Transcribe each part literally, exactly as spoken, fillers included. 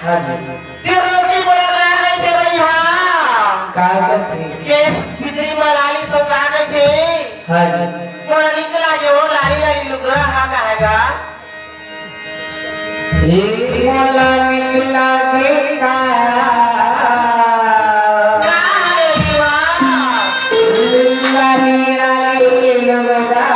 हाँ जी। तेरे रोटी बना रहा नहीं तेरा यहाँ। का करथे? केस बिजली मलाली तो का करथे? हाँ जी। मोला निकला के वो लाली लाली लुगरा हा कहेगा। ए मोला निकला के का? का रे दीवा? लाली लाली लुगरा।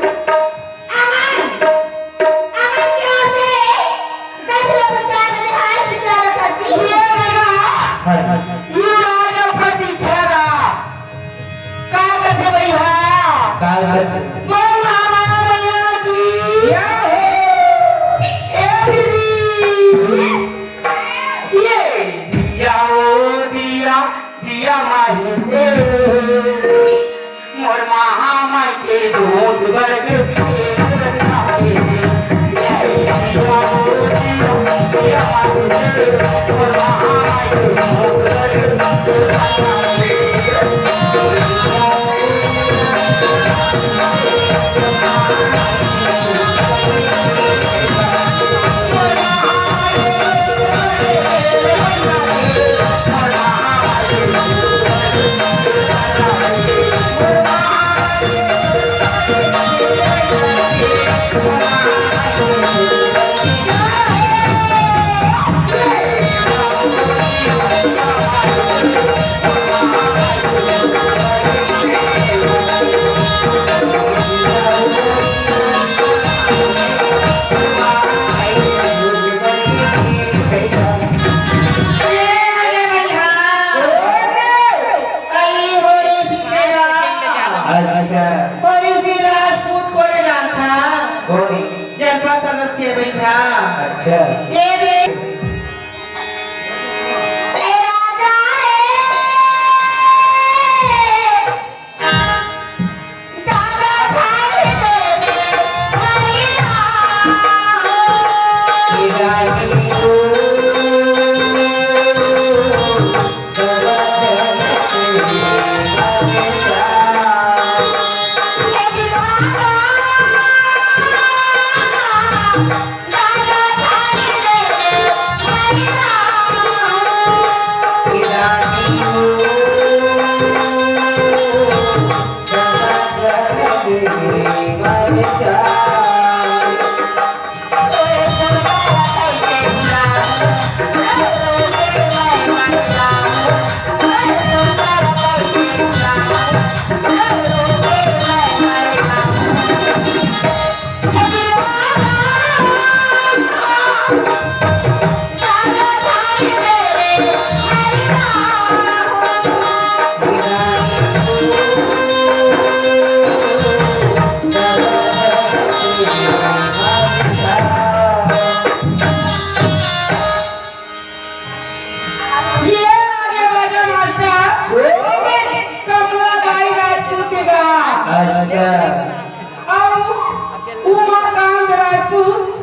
अमन, अमन की ओर से दस रुपये पुरस्कार मिले हैं, आशीर्वाद करती। ये लगा, ये राजा प्रतीक्षा का। का कथे भैया? का कथे? बोल मामा मैया की। जय हो। ए दीदी। ये दिया वो दिया, दिया माही दे। मोर महामाई के जोत बर के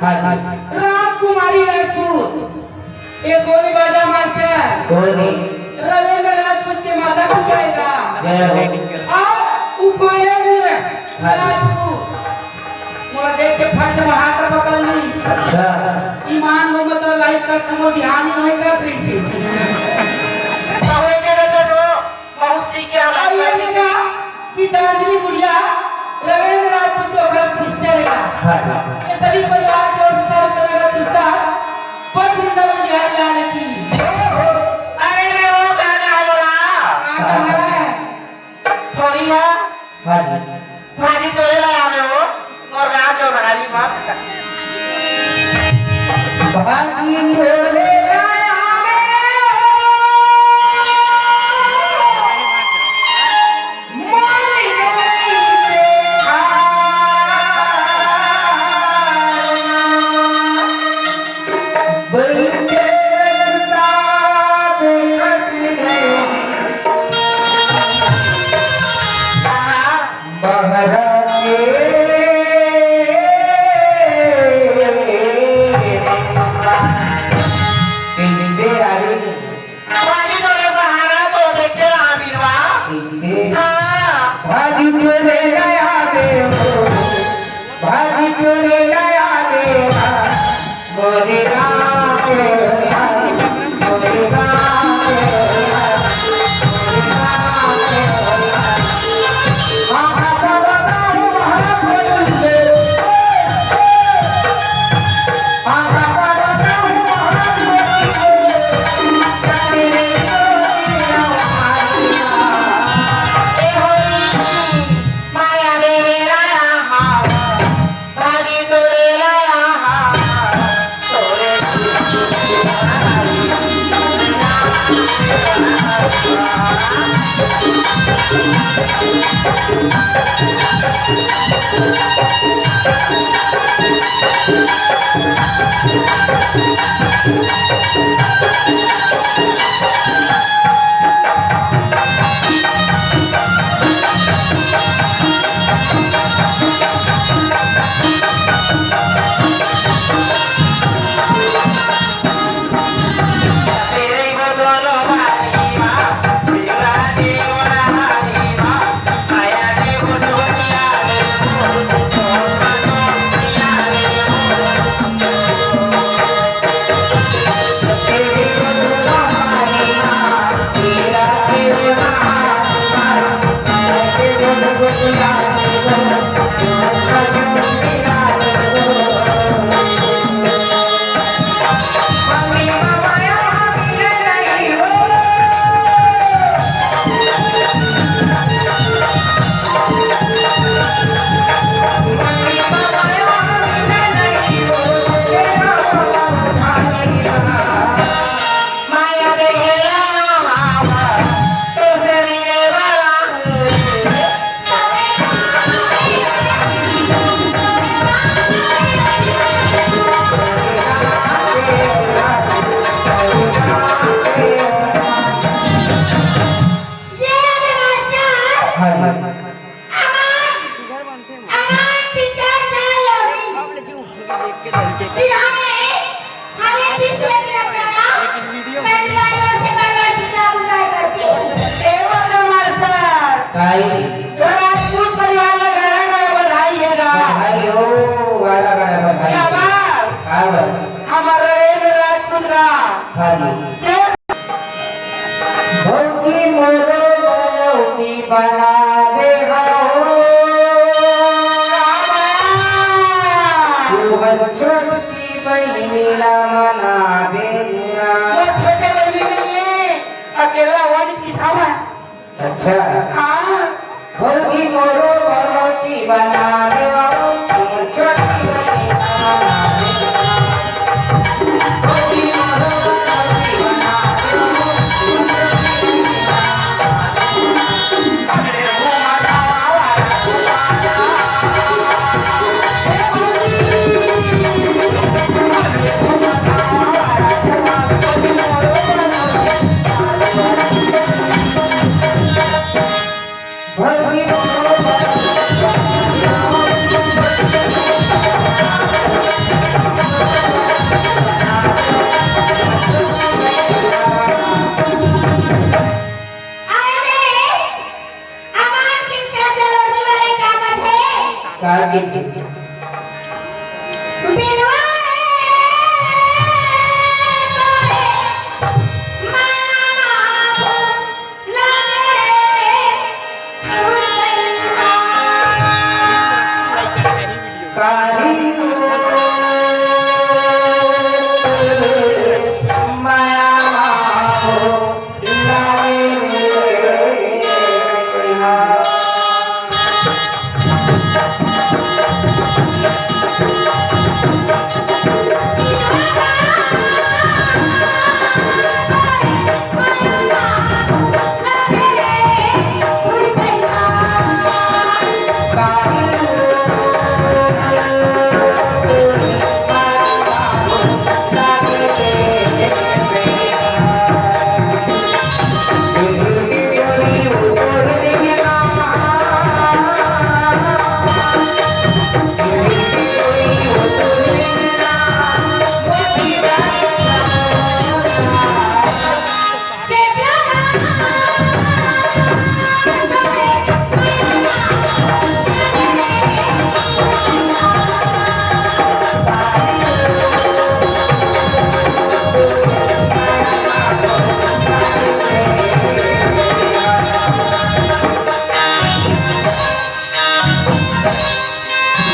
हाँ जी। राजकुमारी राजपूत, ये कोनी बाजा मास्टर। कोनी। रविंद्र राजपूत के माता पिता हे का? जय हो। और उपयंद्र हाँ जी। राजपूत, मोला देख के फट में हाथ पकड़ ली। अच्छा। ईमान हो, मतलब लाइक कर, कमो बिहानी होए का फिर से। बहुत सीख के हम और ये देखा, गीतांजलि गुड़िया, रविंद्र राजपूत के ओकर सिस्टर का। हाँ। ये सभी परिवार की ओर से सारे तरह का पुरस्कार पर वृंदावन बिहारी लाल की। अरे रे, वो गाना है बड़ा। कहाँ का है? थोड़ी है। हाँ जी। भाजी तोरे ला आवे हो, मोर राज और रानी बात। भाजी तोरे ला आवे हो, मोर रानी से बन के रस्ता देखत नहीं। बहरा के कैसे आई? भाजी तोरे बहरा तो देखे आमिरवा। कैसे? हाँ। भाजी तोरे नया देव, भाजी तोरे नया देव। ये रे मास्टर। हाँ, हाँ। अमन, अमन पिता साल लोरी। जी हाँ, मैं हमें बीस रुपए की रखना था। मैं तुम्हारी ओर से बार बार शुक्रिया गुजार करती हूँ। ए वाला मास्टर। काई? राजपूत परिवार ला गाड़ा गाड़ा बधाई हे गा। बधाई हो, गाड़ा गाड़ा बधाई। क्या बात? का बात? हमारा रविंद्र राजपूत का। हाँ जी। देश भौजी मोरो बनौती बना दे हो। तू हर छोटकी बहिनी ला मना दे ना। वो छोटे बहिनी नहीं, अकेला वन पिसावा। अच्छा। हाँ। भौजी मोरो बनौती बना दे हो। तू छोटकी बहिनी ला मना दे ना।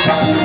हाँ जी।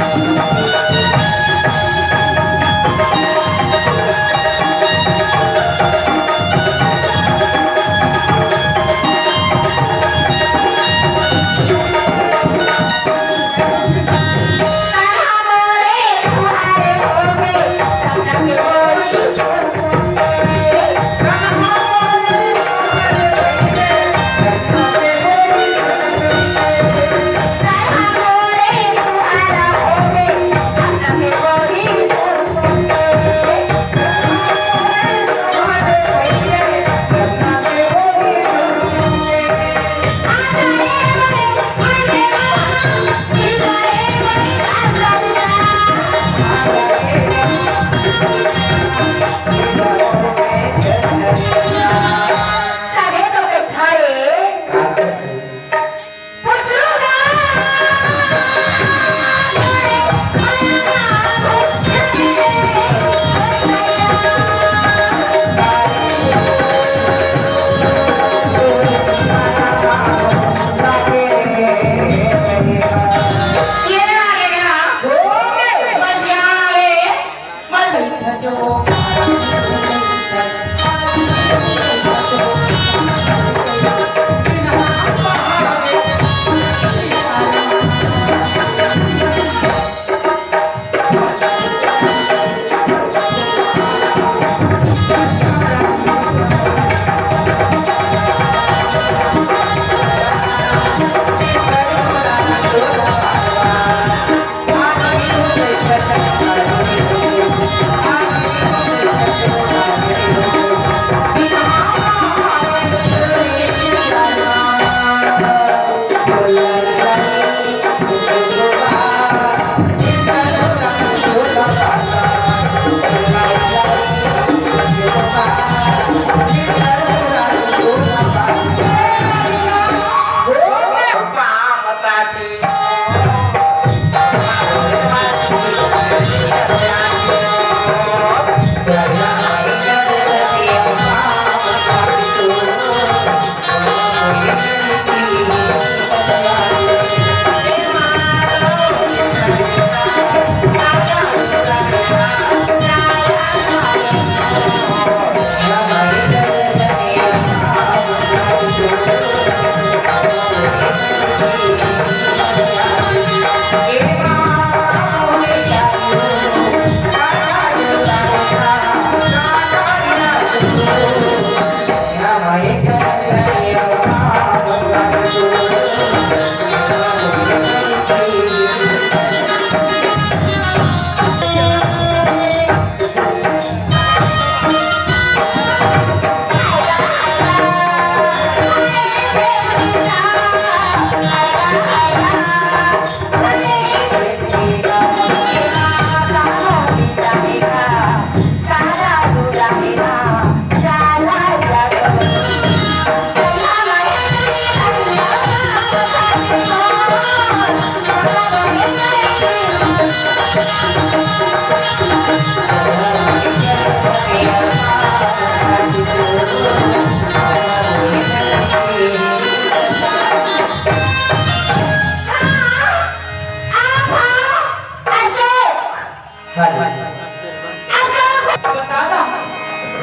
बता दा।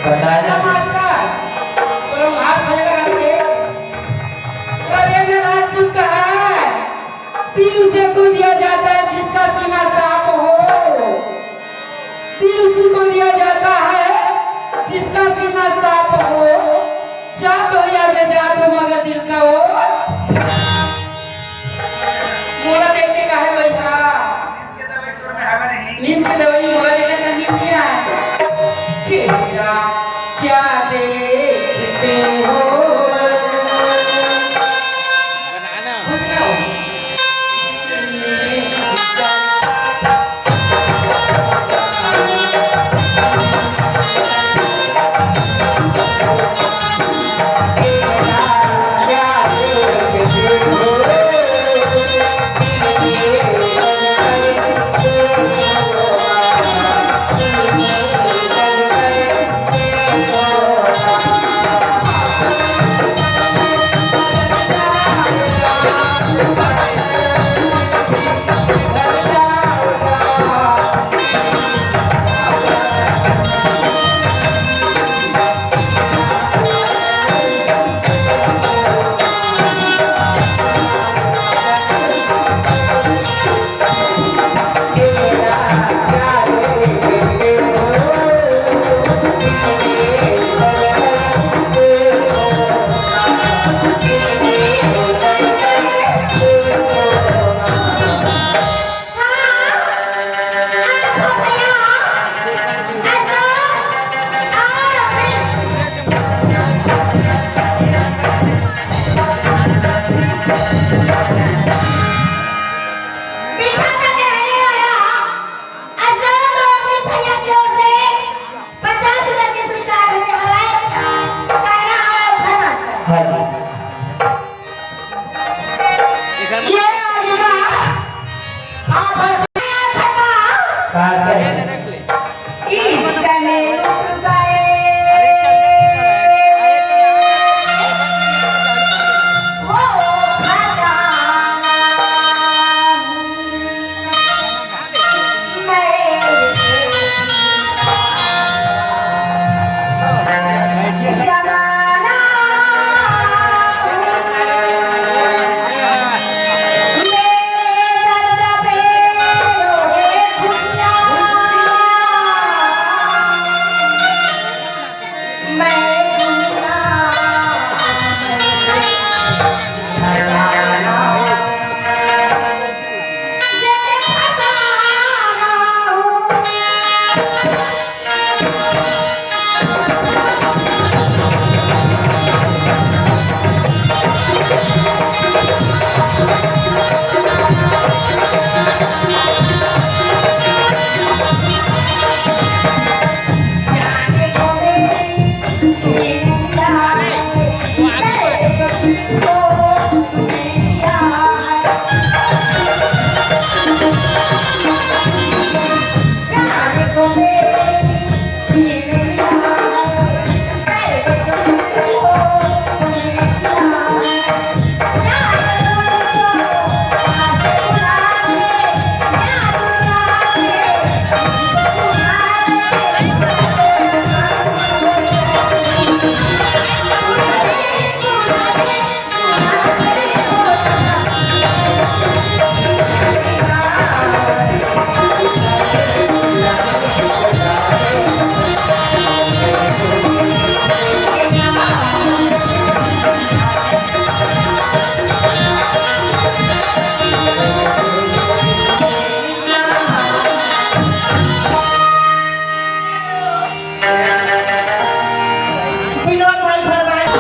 बता दा। मास्टर, तो लोग हाथ खड़े लगा के, अरे मैं राजपूत का है, दिल उसे को दिया जाता है जिसका सीना साफ हो, दिल उसी को दिया जाता है जिसका सीना साफ हो, जात हो या बेजात हो मगर दिल का हो। मोला देख के काहे बैठा? नीम के दवाई मोला देखे त नीम पीना है। चेहरा क्या देखते हो? कुछ ना हो। का कहे? इश्क में लुट गए वो खजाना। विनोद भाई फरमाइश।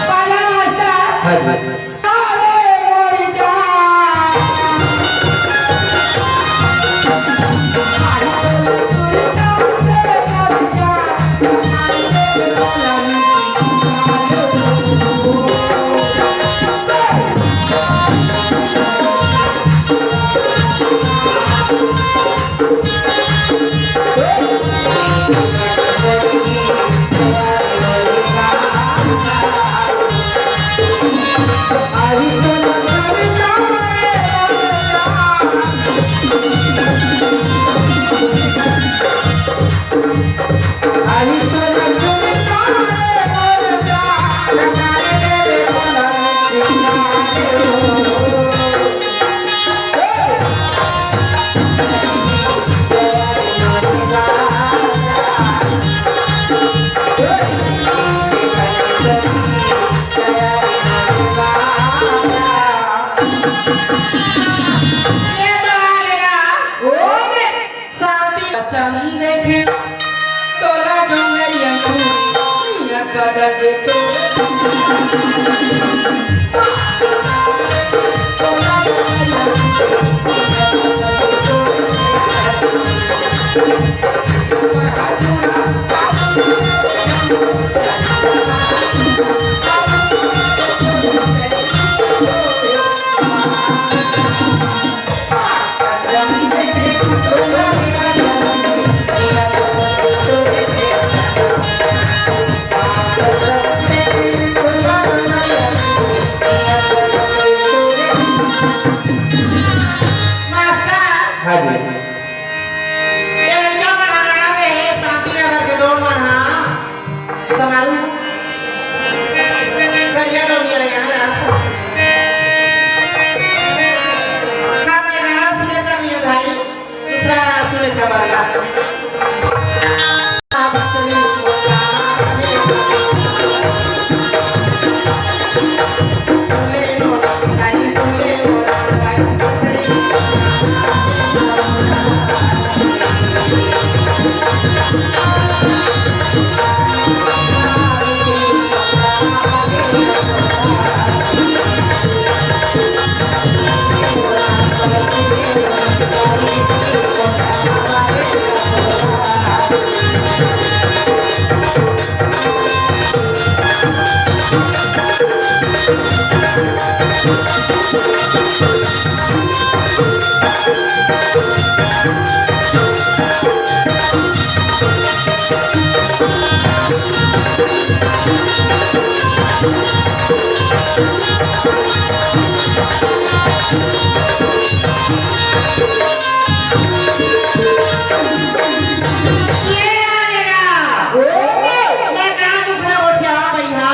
पाला मास्टर। हाँ जी। अरे मोरी जान। ये तो आ गया। ओ ने शांति पसंद देखे, तोला डोंगरिया पूरी बदल दे तो। मास्टर। हाँ जी। करिया डोरिया ले गाना यार। का मैं गाना सुने तक नहीं है भाई, दूसरा गाना सुने के बाद गा। ये आ गया। ओ। मैं कहाँ दुखड़ा गोठिया बइहा?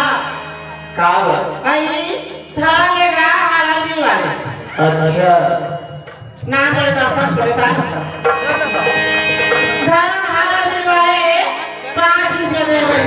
का बा? आई धर्म में गा हालाल बिल वाले। अच्छा। नाम बोले दर्शन छोड़े था। धर्म हालाल बिल वाले पाँच रुपया दे भाई।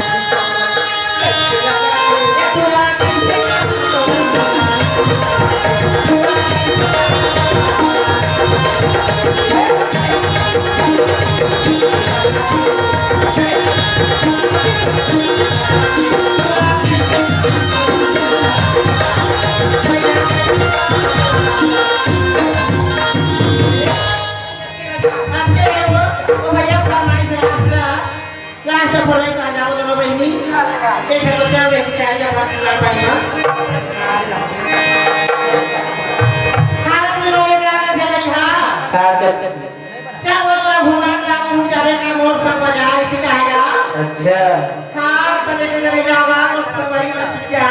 अब के है वो? वो भैया फरमाइश है, लास्ट, लास्ट फरमाइश आ जाओ दोनों बहनी। एक तो चल दे बेचारी अपना पूरा पानी में। हालत में लोग क्या करते भाई, हाँ? का करते? चल वो तोरा घुमा के ला, तू जावे का मोर सब बाजार इसी कहा जा। अच्छा। हाँ, तब एक जगह जावा, मोर सब वही मत क्या?